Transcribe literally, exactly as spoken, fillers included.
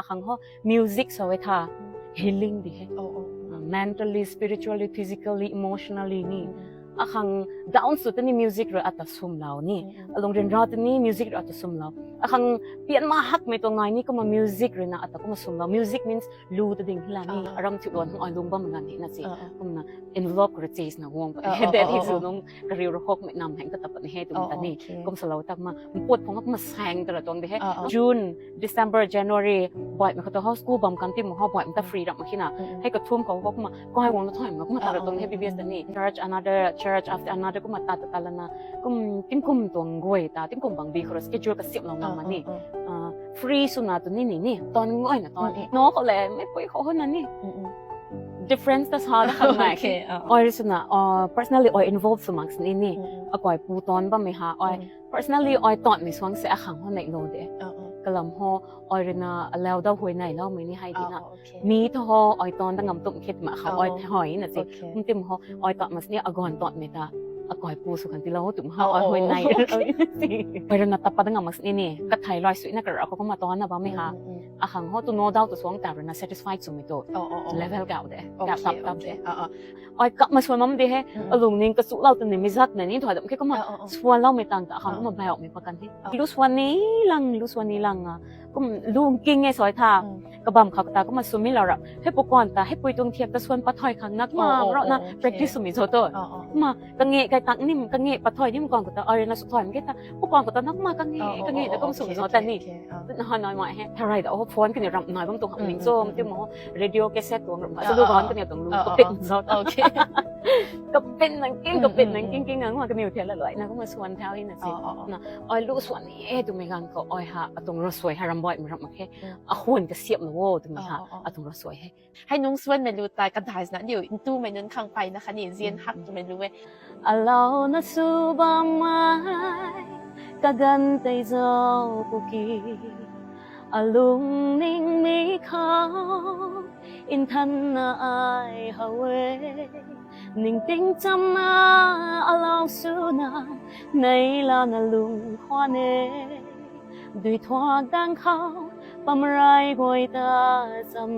Khang ho music sa e tha healing di he. Mentally, spiritually, physically, emotionally ni. Akhang down sw ta ni music rui ata swmlou ni. Alung ryanra ta ni music rui ata swmlou. Akhang pian ma hakmei tuang ngai ni kumna music rui na ata kumna swmlou. Music means lu ta ding hila ni. Aram thiu luan hang ai lung bam na ni na si. Kumna envelope rui chase na guang pa. That is nung kariu ra hok mei nam heng ta tap ni he tum ta ni. Kum salou tak ma mput phung kumna sang ta la tuang de he. June, December, January, baihmei khou ta ho school bam kan ti mu ho baihmei ta free ram ma khina. Hei kathum khou ho kumna kai guang na thoi ma kumna ta la tuang he B B S ta ni. Church, another church, after another kumna ta ta ta la na. Kum tingkum tuang guay ta, tingkum bang bi khou ra schedule kasiamlou ngam ma ni. Free sw na tu ni ni ni, ton guay na ton. No khou le, mei pui khou ho na ni. Difference ta sa da khang nai. Ai rui sw na personally ai involve sw mak sini ni. Akai pu ton bammei ha ai personally ai tonmei suang se akhang ho nei lo de. Kalam ho ai rui na alau dau hui nai loumei ni hei di na. Mi thu ho ai ton da ngam tum khit ma khou ai the hoi na se. Kum tim ho ai ton mas ni agon tonmei ta akai pu sw kan ti lou tum ha ai hui nai. Ai rui na tapa da ngam mas ni ni kathai loi sui na kara khou kumna ton na bammei ha. Akhang ho tu no dau tu suang ta rui na satisfied swmei tu level gau de, gau tap tap de. Ai kap ma swan mam de he. Alung ning kachu lou tu ni mi zat na ni thoi dam khe kumna swan loumei tang ta akhang kumna baihmei pa kan he. Lu swan ni lang, lu swan ni lang a. Kum lung king e soi tha. Kabam khou ta kumna swmei lou ra. Hei pu kuan ta, hei pui tuang thiak ta swan pathoi khang na kumna ro na practice swmei zo tu. Kumna kange kai tang nim, kange pathoi nim kuan khou ta ai rui na sw thoi mak ge ta. Pu kuan khou ta na kumna kange, kange na kum swmei zo ta ni. Na ha nai mai he. Tharai da ho phone kani ram nai bam tuang ham ning cho, tim ho radio cassette tuang ram ka lu gan kani tuang lu kapit zo ta. Kapit nang king, kapit nang king king nang ma kaniw thia la luai na kumna swan thau hi na si. Na ai lu swan ni e twmei ganv khou ai ha atuang ro suai ha ram baihmei ram mak khe. Ahun kasiamlou o twmei ha atuang ro suai he. Hei nung swanmei lu ta kadai na niu ntumei nunc khang pay na khatni zian hak twmei lu e. Alau na sw bammei kaganv tei zau pu ki. Alung ningmei khou nthan na ai how e. Ningting chamna alau swna nei lana lung khwan e. Dui thuak dang khou pamrai guay ta cham